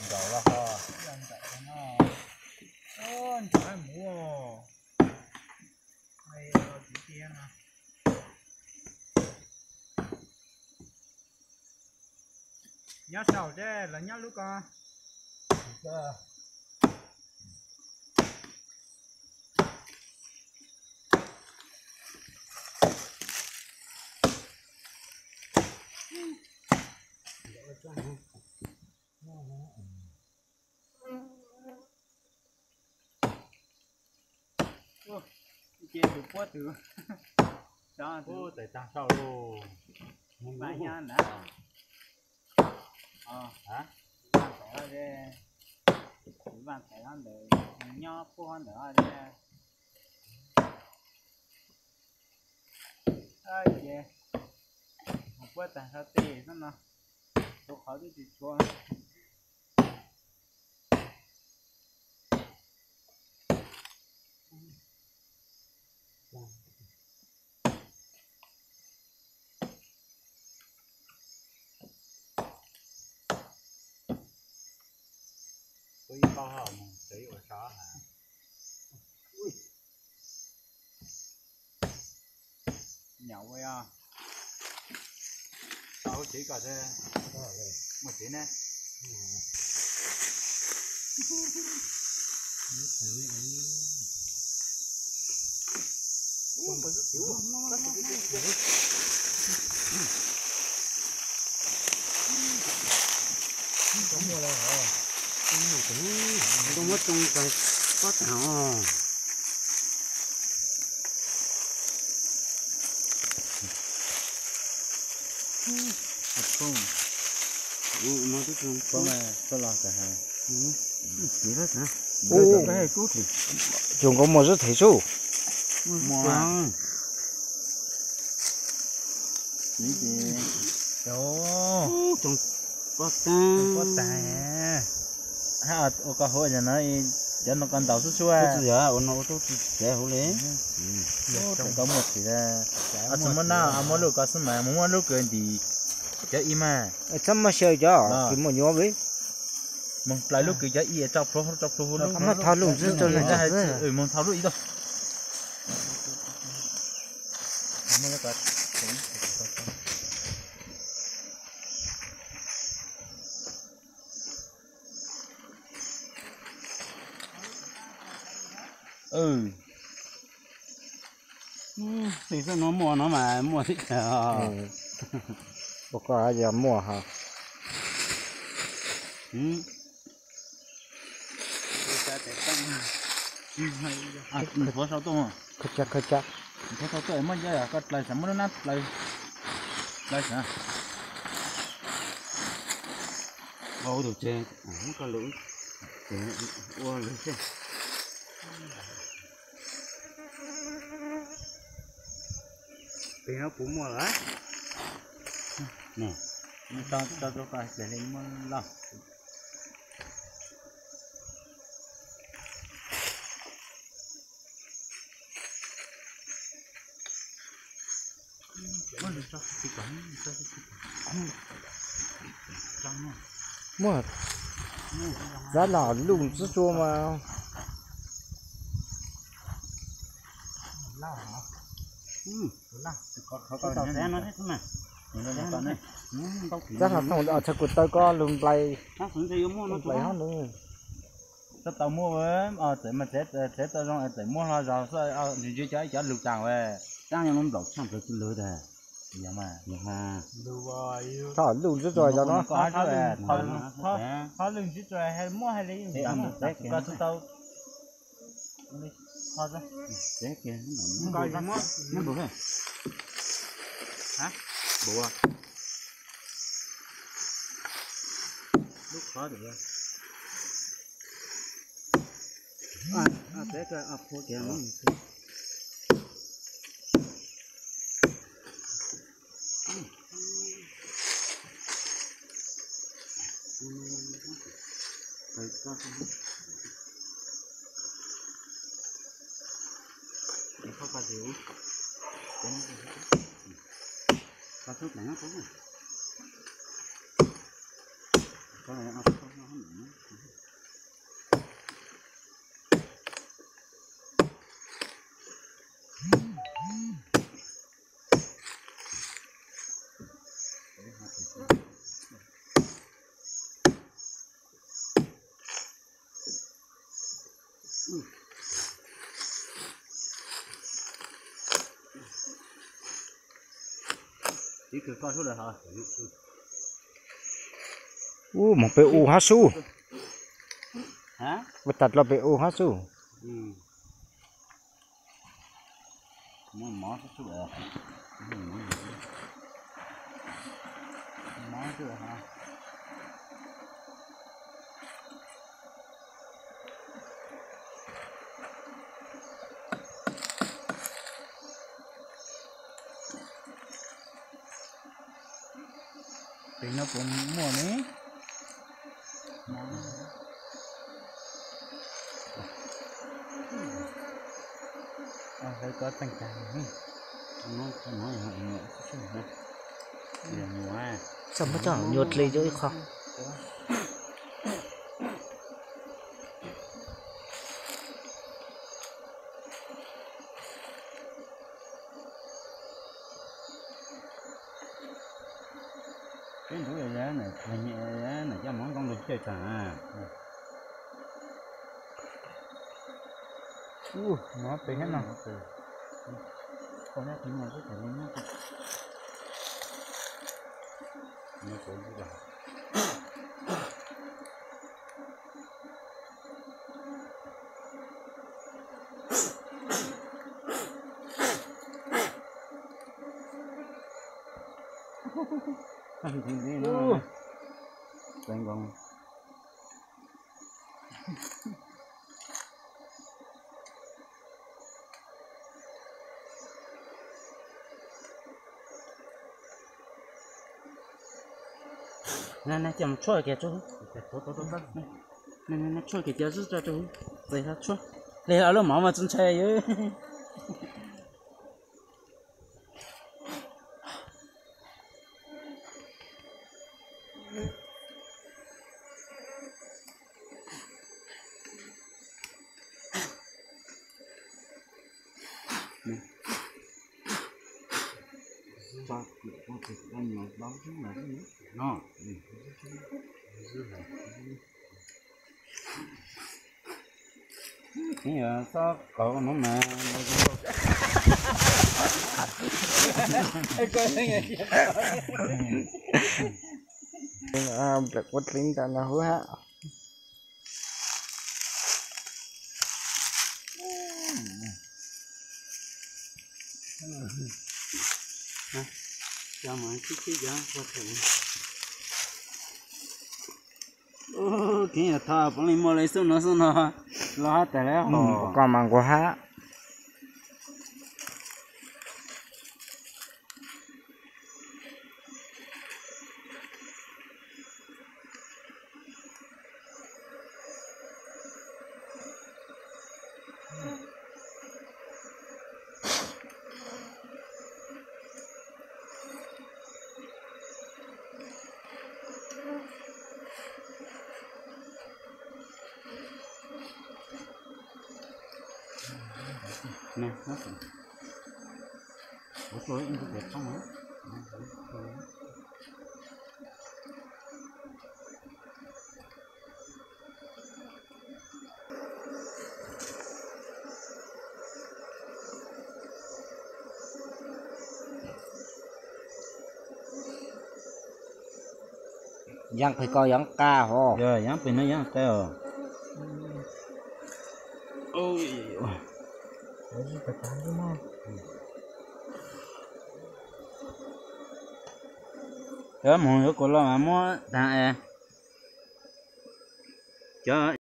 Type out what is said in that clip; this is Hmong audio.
Nkaus los ho. Nkaus mus. Nyob saum seb lawv nyob lub ko. Ces tus puab tus, ub, tawm tag saum lauj. Vaj nyob ntawd. Vaj tawm, vaj tawm ntawd, nyob puag ntawd. Ces puab tag saum tej xwb no, tus qhov twb tsis tshuav. Ua ib pob mus tsev ua tsov. Nyam ua, tau hauv tsev koj thiab, muaj tsev ne. Koj muab tsoo tag pob tag os. Tsuas nkaus muag xwb them sub. Pob tag. Ua koj hauv no, cov no koj ntaus xub xub. Ua no ua tub tsis tsev hauv li. Koj muag them, tsis muaj na, muab lub ko xwb mas, mus muab lub kws ntim cov ib mas. Txhob muab xyaw cov kws muaj nyuam. Moog plaws lub kws cov ib, tso plhuav, tso plhuav hauv lub. Moog thau lub ib tug. Xwb no muaj no mas muaj tib. Ua koj yog muaj hos. Khaws cag, khaws cag. Muab cov koj dlaws xav, muab lub nab dlaws, dlaws xav. Ua tus tsev, muab koj lub tsev ua lawm xwb. Pem no puas muaj lawm? Tso rau koj ces li muab loj. Muaj, zab los luj ntxwb tsua mas. Zab los thooj tshaj kuv taw koj lug nplai, lug nplai hab nws. Tau muaj, txawm mas tsev tau zoo txawm muab hlo zog xwb, ntshe cov ib cov lug taag. Txhob luj ntxwb tsua cov no. Txhob luj ntxwb tsua, muab hais li koj tau. Ub, moog pem u hab sub. Ua tas los pem u hab sub. Pem no puas muaj ne? Lawv kov teeg tag. Txog muab coj nyuag dli rau ib qho. Peb ntxub na, na coj mov nkauj lug caij tag. Ub, mov pem thiab no. Coj mus tshuaj kiag tso. Tshuaj kiag cov zub tso rau hauv. Txais tau tshuaj. Li lub mov mas tsis ntshai. Txiv yog txhob qauv no mas. Nplawm quav dlib ntawm no huv hab. Kheev yog tho puav leej muaj li xub no xub no los hab tas lawm. Koj mas nquag hab. Yaab pem ko yaab qa hov. Yaab pem no yaab qa os. Cov moog yuav kuas los mas muab taag es cov